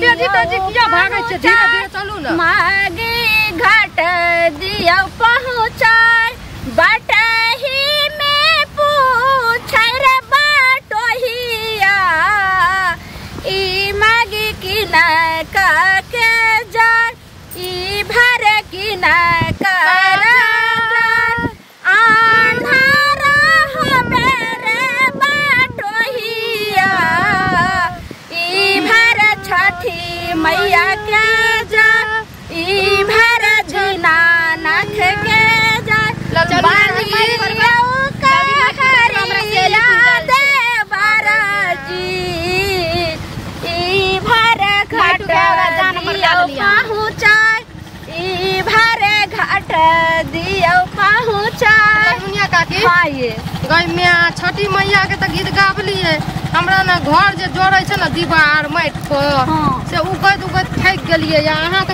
तेजी तेजी किया भागै छै धीरे धीरे चलू ना मागी घाट दियौ पहुँचाय बटही में पूछै रे बटोहिया ई मागी की न के जाय ई भर की न कर आन्हारा होबे रे बटोहिया ई भर छठी मैया के जाय ई भर दीनानाथ के जाय ई भर घाट दियौ पहुँचाय ई भर घाट दियौ पहुँचाय। दुनिया काकी हाँ ये गई में छठी मैया के त गीत गाबलिए हमरा ना घर जे जोड़ै छै ना दीवार माटि पर से उगैत उगैत थाकि गेलियै या अहाँ त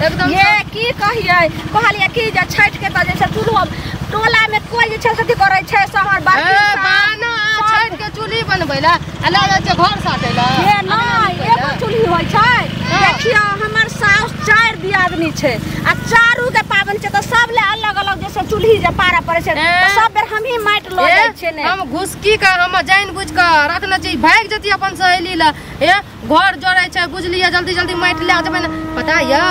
एकदम ये की कहियै कहलियै कि जे छठि के त जे छै चूल्हो टोला में कोइ जे छै से करै छै शहर बाकी बाना छठि के चूल्ही बनबै ला आ लऽ जाइ छै घर साटै ला। ये नहि एगो चूल्ही होइ छै। देखियौ हमर साउस 4 दियादनी छै आ चारू के पाबनि छै त सब ले अलग अलग जैसे चूल्ही जे पारा पड़ै छै त सब बेर हमही माटि लऽ जाइ छियै ने। हम घुसकी के हम जानि बुझि के रखने छी भागि जतियै अपन सहेली ला ए घर जोड़ै छै बुझलियै जल्दी जल्दी माटि लए जेबै ने पता यऽ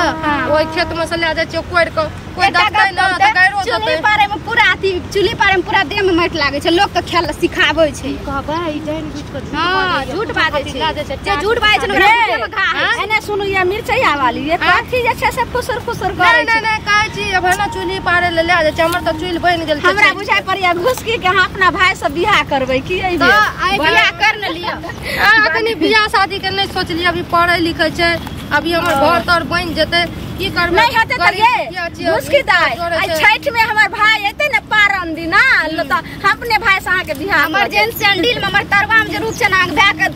ओहि खेत में से लए जाइ छियै कोड़ि के कोइ देखतै ना त गायरो देतै। चूल्ही पारे में पूरा अथी चूल्ही पारे में पूरा देह में माटि लागै छै लोक त खेल सिखाबै छै। कहबै ई जानि बुझि के हां झूठ बाजै छै जे झूठ बाजै छै ओकरा मुँह में घा होइ छै। एने सुनू ये मिरचैया वाली ये कथी जे छै से फुसुर फुसुर करै छै। नै नै कहै छी अब ना चूल्ही पारे ले लए जाइ छै हमर त चूल्ही बनि गेल छै। हमरा बुझाइ पड़ैया घुसकी के अहाँ अपना भाई से बियाह करबै की एहि बेर? त आइ बियाह कर ने लिअ। अखनी बियाह शादी के नै सोचलियै अभी पढ़ै लिखै छै अभी हमर घर तर बनि जेतै की करबै नहीं हेतै त ये घुसकी दाइ आइ छठि में हमर भाई एतै ने पारन दिना त हम अपने भाई से अहाँ के बियाह हमर जेन सैंडल में हमर तरवा में जे रूप छै ना भाई के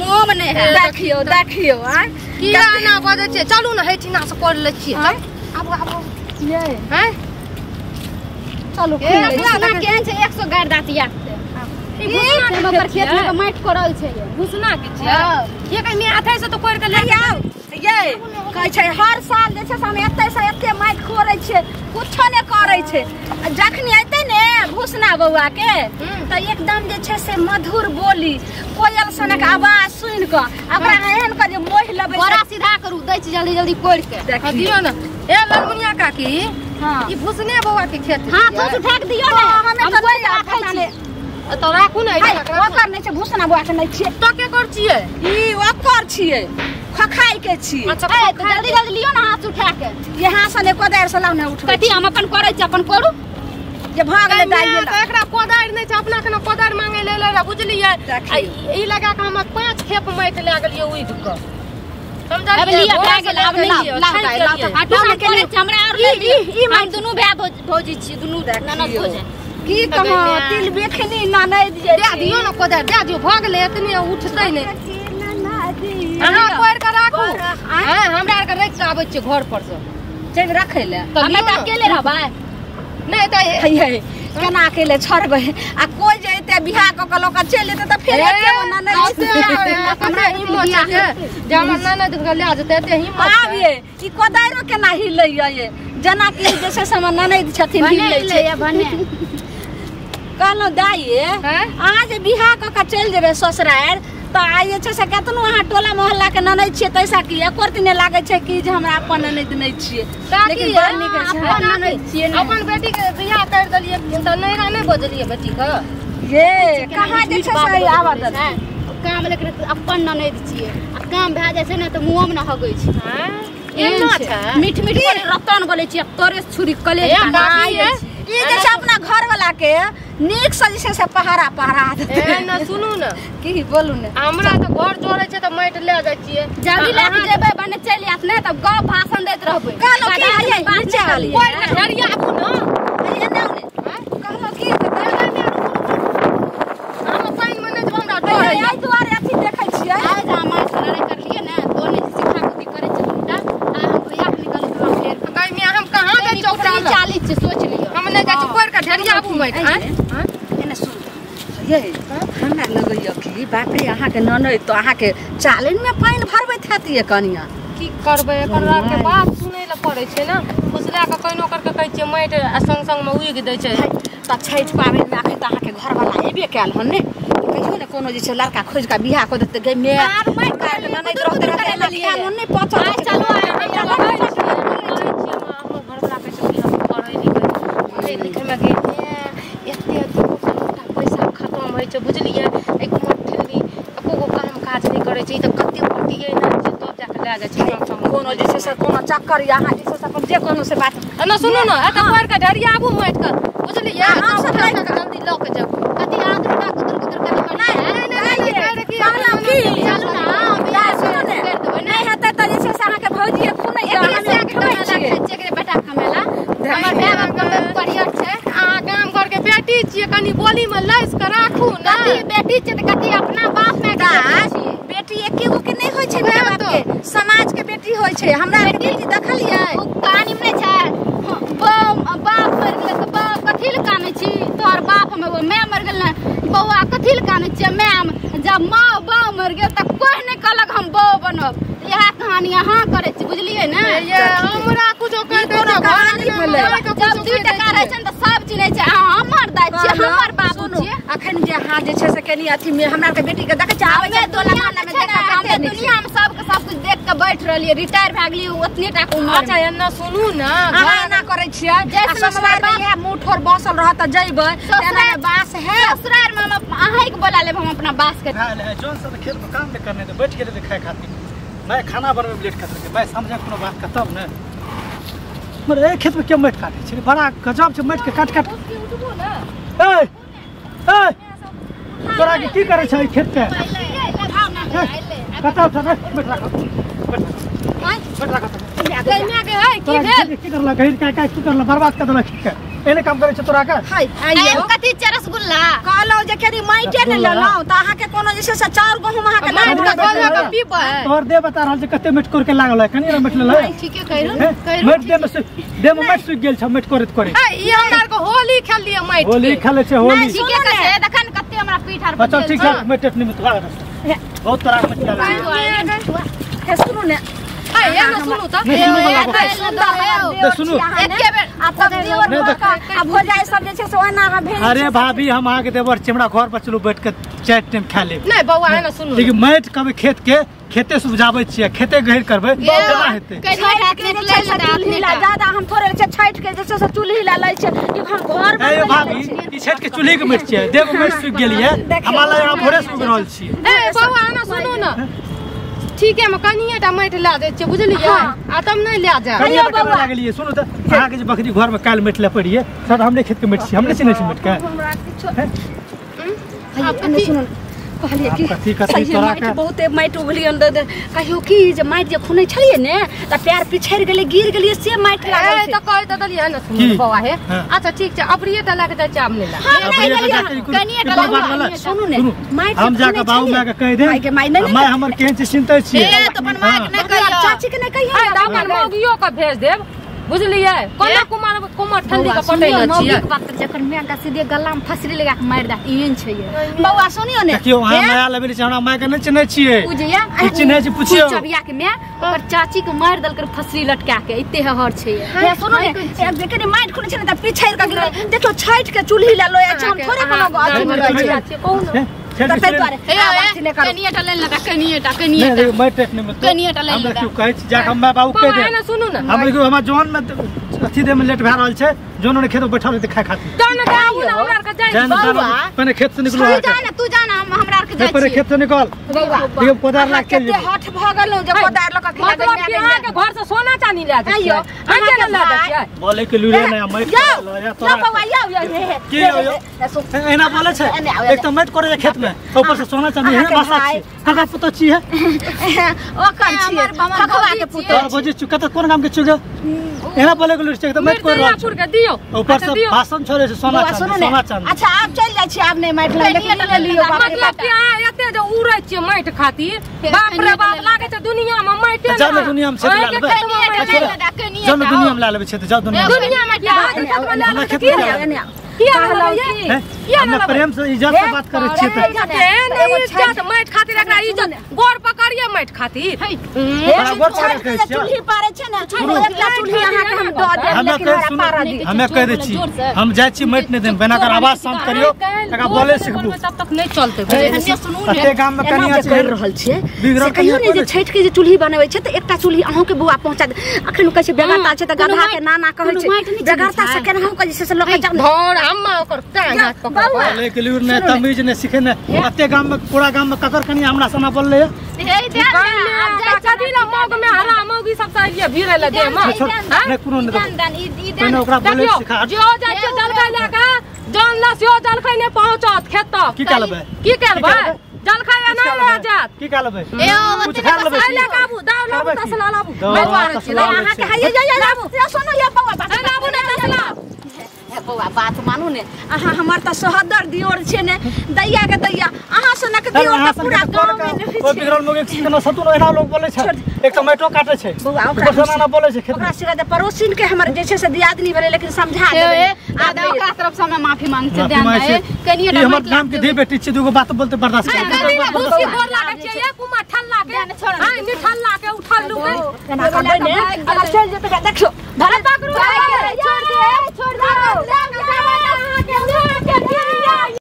मोम नै है। देखियौ देखियौ आ किया ना बजै छियै चलू ने हैठिना से कर लै छियै आबू आबू ये हैं चलू घुसना केहन छै 100 गाड़ दातिया ई घुसना के ओकर खेत में माटि कोरल छै घुसना के छियै ये कहीं में हाथे से तो कोड़ के ले आउ ये कहै छै हर साल जे छै से हम एते से एते माटि कोरै छियै कुछो नै करै छै। जखनी एतै ने घुसना बौआ के त एकदम जे छै से मधुर बोली कोयल सनक आवाज सुनि क ओकरा एहन क जे मोहि लेबै बड़ा सीधा करू दै छी जल्दी जल्दी कोड़ि के। दियौ ने ए ललमुनिया काकी हां ई भुसने बौआ के खेत हां थोस उठा के दियौ ने हमे त कोइ राखै छी त राखू ने ओकर नै छै भुसना बौआ के नै छियै त के कर छियै ई ओकर छियै खखाई के छी। अच्छा ए त जल्दी जल्दी लियो ना हाथ उठा के यहाँ से ने कोदारि से लाउ ने उठबै कथी हम अपन करै छी अपन करू जे भऽ गेलै दाइ त एकरा कोदारि नै छै अपना के कोदारि मांगै ले ले बुझलियै ई लगा के हम 5 खेप माटि लए गेलियै उघि के समझलियै भए गेल आब लाउ लाउ लाउ हाटू ना के हमरा और ले ई हम दुनू भाय भौजी छी दुनू ननद भौजी की कहो तिल बेखनी ननद जे दे दियौ ना कोदारि दे दियौ भऽ गेलै एतने उठतै नै अहाँ कोड़ि के राखू। हां हमरा आर के राखि के आबै छियै घर पर से चलि रखै ले हमे त अकेले रहबै नै त हे केना अकेले छोड़बै आ कोइ जे एते बियाह क के लोक चलि जेतै त फेर एके गो ननद हमरा हिम्मत छै जे हमर ननद के लए जेतै एते हिम्मत आब ये ई कोदारियो केना हिलैया ये जेना कि जे छै से हमर ननद छथिन हिलै छै भने कहलहुँ दाइ अहाँ जे बियाह क के चलि जेबै ससुरारि त आइ जे छै से केतनो अहाँ टोला मोहल्ला के ननद छियै तैसा कि एको रत्ती नहि लागै छै कि जे हमरा अपन ननद नहि छियै लेकिन बड़ नीक छै अपन ननद छियै अपन बेटी के बियाह कर देलियै त नैहरा नहि बजलियै बेटी के ये कहाँ जे छै से आबऽ देतै काम लेकिन अपन ननद छियै आ काम भए जाइ छै ने त मुँह मे न हगै छै एना छै मीठ मीठ रतन बोलै छियै तोरे छुरी कलेज ई जे छै अपना घर वाला के नीक से जे छै से पहाड़ा पहाड़ा देतै। ए ना सुनू ने की बोलू ने हमरा त घर जोड़ै छै त माटि लए जाइ छियै जल्दी लए के जेबै बने चलि आयत नै तब गप भाषण दैत रहबै। कहलहुँ की हइये नीचे वाली कोइ के ढरिया आबू न हइये ने ने कहलहुँ की हम पानि मे नै जेबै हमरा डर होइया। एहि दुआरे अथी देखै छियै आइ जे हम माछ लड़ाइ करलियै ने तो ने सिखा कुदी करै छै दुनूटा आ हम भैया के निकल के फेर गई में हम कहां जाइ चौकरा 40 छै सोच लियौ हम नै जाइ छी कोइ के ढरिया आबू माटि एने सुन ये हमरा लगैया कि बाप रे अहाँ के ननद तो अहाँ के चालन में पानि भरबैत हेतिए कनिया। की करबै एकर के बात सुनै ल पड़ै छै ना। फुसला के कइनो कर के कहै छियै माटि आ संग संग में उगि दै छै। त छठि पाबनि में अखन त अहाँ के घर वाला एबे कैल हन ने, कहियो ने कोनो जे छै लड़का खोज के बियाह क देतै गे मे ननद रहते रहते एना खायल नै पचल। चलो हमर घर वाला कहै छै कि हम पढ़ै लिखै लिखै में गे एते पैसा खत्म होइ छै बुझलियै। एक ठेली एको गो काम काज नहि करै छै। ई तऽ कते पटियै ने छै तब जाके लए जाइ छै। कोनो जे छै से कोनो चक्कर या अहाँ जे छै से अपन जे कोनो से बात ना सुनू ने एतऽ पढ़ के ढरियाबू माटि के बुझलियै। अहाँ सब जल्दी लऽ के जाउ कथी आदमी का कुदुर कुदुर के नहीं नहीं कहलहुँ की चलू ना सुनू ने नहीं हेतै तऽ जे छै से अहाँके भौजी खूने छियै बेटा कमेला हमर माय बाप कमे परियर छै। अहाँ गाम घर के बेटी छियै कनी बोली में लैस के राखू ना। कथी बेटी छियै तऽ कथी अपना बाप माय के बेटी एके गो के नहीं होइ छै माय बाप के, समाज के बेटी होइ छै। हमरा के बेटी देखलियै ओ कहानी में नहि छै बाप मरि गेलै तऽ बाप कथी लए कानै छी तोहर बाप हम माय मरि गेल ने बौआ कथी लए कानै छियै माय। जब माँ बाप मरि गेल तऽ कोइ नहि कहलक हम बौ बनब। इएह कहानी अहाँ करै छी बुझलियै ने। हमरा कुछो कहि दे जब 2 टका रहै छै तऽ सब चिन्है छै अहाँ हमर दाइ छियै हमर बाबू छियै। अखन जे अहाँ जे छै से कनी अथी में हमरा के बेटी के देखै छै आबै छै दुनिया में दुनिया में सबके सब कुछ देख के बैठ रहलियै रिटायर भए गेलियै ओतने टा के उम्र। अच्छा एना सुनू ना अहाँ एना करै छियै ससुराल में इएह मुँह ठोर बसल रहत तऽ जइबै एना बास है ससुराल में हम अहाँके बोला लेब हम अपना बास के जोन सब खेत में काम नहि करने बैठ गेलै खाय खातिर। मैं खाना बनबै में लेट कर देलकै। मैं समझे कोनो बात के तब ने मगर ए खेत में के माटि काटै छै बड़ा गजब छै माटि के काट काट। ए ए तोरा के की करै छै खेत पे कतौ उठा बैठ राख बैठ राख के है की भेल की करला गहिर का का की करला बर्बाद कर देलक खेत के एने काम करै छै तोरा के। हाय आइयो कथी रसगुल्ला कहलौ जे केरी माइटे ने लेलौ त अहाँ के कोनो जे छै से चाउर गहुम अहाँ के माइट के गोला के पीबै तोर दे बता रहल छै कते माटि कोर के लागल है कनी माटि लेलै ठीके कहलौ माटि दे में दे में माटि सुख गेल छै माटि कोरैत कोरैत ए ई हमरा के होली खेललियै माटि होली खेलै छै होली नहीं ठीके कहै छै देखन कते हमरा पीठ आर अच्छा ठीक छै माटि नहीं मितवा बहुत तोरा के माटि लागल हे सुनू ने सुनू त सुनू एके बेर आ तब देवर आ भौजाई सब जे छै से ओना अहाँ भेज। अरे भाभी हम अहाँ के देवर छी हमरा घर पर चलू बैठ के चाय टाइम खा लेब। नहीं बौआ है ना सुनू लेकिन माटि कभी खेत के खेते से उपजाबै छियै खेते गहिर करबै केना हेतै। ज्यादा हम थोड़े छै छठि के जे छै से चूल्ही ला लै छै कि हम घर ए भाभी ई छठि के चूल्ही के माटि छियै देव माटि सुखि गेलियै हमरा लग अहाँ भोरे सुखि रहल छियै। ए बौआ है ना सुनू ना ठीक है हम कनिए टा माटि लए दै छियै बुझलियै आ तब नहि लए जायब। कनिए टा केना लागलियै सुनू तऽ अहाँके जे बकरी घर में काल्हि माटि लए पड़ियै सर हमरे खेत के माटि छियै हमरे चिन्है छी माटि के। हमरा सुनू कहलियै कि कथी कथी तोरा के बहुते माटि उगलियै कहियो की जे माटि जे खुनै छलियै ने तऽ पैर पिछड़ि गेलै गिर गेलियै से माटि लागल छै तऽ कहि तऽ देलियै ने सुनू बौआ हे। अच्छा ठीक छै अबरिये टा लए के जाइ छियै आब नहि कनिए टा लए सुनू ने माटि हम जाके बाबू माय के कहि देब माय हमर केहन छै चिन्हते छियै ए तऽ अपन माय के नहि कहियो चाची के नहि कहियो अपन मौगियो के भेज देब बुझलियै कोना कुमार कुमार ठंडी के पटैले छियै बात जखन माय के सीधे गला में फसरी लगा के मारि दे एहन छै बौआ सुनियो ने देखियो अहाँ नया लेबे छी हमरा माय के नहि चिन्है छियै बुझिया ई चिन्है छी पुछियो चबिया के माय ओकर चाची के मारि देलकै फसरी लटका के एते हर छै हे सुनो ने एक जे माटि खुनै छै ने त पिछड़ि के गेलै देखियो छठि के चूल्ही ला लोया छै हम थोड़े कोनो अथी में रहै छै कहू ने हम अथी दे में लेट भए रहल छै जोन ने खेत में बैठल रहते खाय खातिर जान के आबू ना हमरा के जाय पहिने खेत से निकलू तू जा ना तू जा ना हम हमरा के जाय पहिले खेत से निकल बौआ देखियो कोदार लाग चल कते हठ भ गेलौ जे कोदार लक के मतलब कि अहाँ के घर से सोना चांदी ले जाय आइयो अहाँ के ले जाय बोले के लूरे ना मत या तोरा बौआ यौ यौ हे की यौ एना बोले छै एक त मत करे खेत में ऊपर से सोना चांदी है भाषा छी काका पुतो छी है ओकर छी खखवा के पुतो तोर भौजी चुका त कोन गाम के चुके एना बोले के लूरे छै त मत कर रहल के दियो ऊपर से भाषण छोड़े छै सोना चांदी सोना चांदी। अच्छा आप चल जाय छी आब नै माटि ले लेकिन ले लियो बाप रे मतलब कि अहाँ एते जे उड़ै छियै माटि खातिर बाप रे बाप लागै छै दुनिया में माटि जाउ ने दुनिया में क्षेत्र ला लेबै जाउ ने दुनिया में ला लेबै क्षेत्र जाउ दुनिया दुनिया में की खेत में ला लेबै। किया ना किया ना प्रेम से इज्जत से बात करै छियै त एगो इज्जत माटि खातिर एकरा इज्जत गोर पकड़िए माटि खातिर गोर पकड़ के चूल्ही पारै छै ने एकटा चूल्ही अहाँ के हम दऽ देब लेकिन हमरा पारा दी। हमे कह दै छी हम जाइ छी माटि नहि देब बिना कर आवाज शांत करियो तका बोले सिखबू तब तक नहि चलतै। सुनू ने गाम में कनिया कर रहल छियै से कहियो ने जे छठि के जे चूल्ही बनबै छै त एकटा चूल्ही अहूँ के बौआ पहुंचा दे। अखन कहै छै बेगरता छै त गधा के नाना कहै छै बेगरता से केनाहु के जे छै से लऽ के जाउ धर अम्मा ओकर टांग हाथ पकड़ ले के लिउर ने तमीज ने सिखे ने एते गाम में पूरा गाम में ककर कनिया हमरा सना बोलले हे दे आब जाइ कथी ला मौग में हरा मौगी सब से आइए भीड़े ल दे म नै कोनो ने दान ई ओकरा बोले सिखा जो जाइ छै जलखै लए के जन ला सेहो जलखै नै पहुंचत खेत तक की कहलबै की कहलबै जलखै ना ले जात की कहलबै कुछ खा लेबै ले काबू दाव लाबू तसला लाबू मैं मारै छी अहाँ के हे ये लाबू सुनू ये बौआ बात लाबू ने तसला हे बौआ बात मानू ने अहाँ हमर त सोहदर दियोर छै ने दैया के दैया अहाँ सनक दियोर त पूरा गांव में नहीं ओ बिगड़ल लोग एक केना सतुन एना लोग बोलै छै एक त माटो काटे छै बौआ ओकरा ना बोलै छै ओकरा सिरा दे पड़ोसिन के हमर जे छै से दियादनी भेलै लेकिन समझा देबै। आदा ओकरा तरफ से हम माफी मांग छै ध्यान दे कनिए हमर गाम के धी बेटी छै दुगो बात बोलते बर्दाश्त कर भूसी गोर लागै छै एक उमा ठल्ला के हां निठल्ला के उठल लू एना करबै ने अगर चल जेतै देखियो धर पकड़ू छोड़ दे।